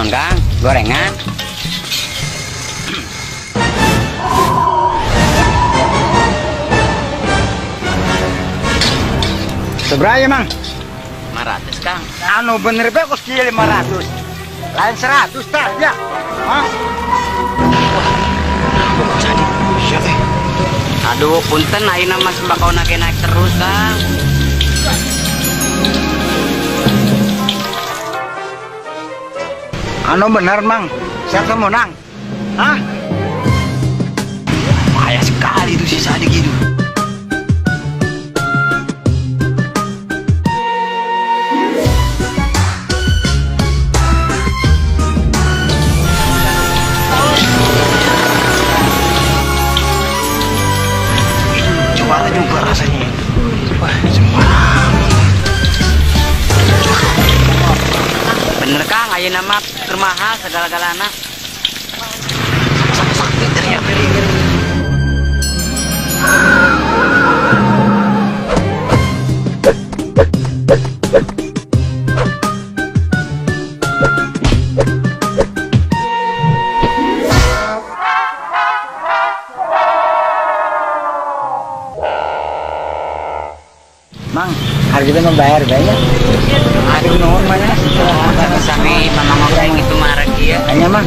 Naon, Kang? Gorengan. Seberapa, Mang? 500, Kang. Anu bener be kos 500. Lain 100 tah ya. Hah? Siapa? Aduh, punten ayeuna mah sembako naik naik terus, Kang. Anu bener, Mang. Siapa menang? Hah? Payah sekali itu si Sadik itu. Juara juga rasanya. Wah, sembarang. Bener, Kang, ayeuna mah keur mahal segala-galana. Sama sakit ternyata. Mang, harga mau bayar banyak. Aduh, nuhun mana? Sami-sami, Mamang oge gitu marah ieu. Hanya, Mang.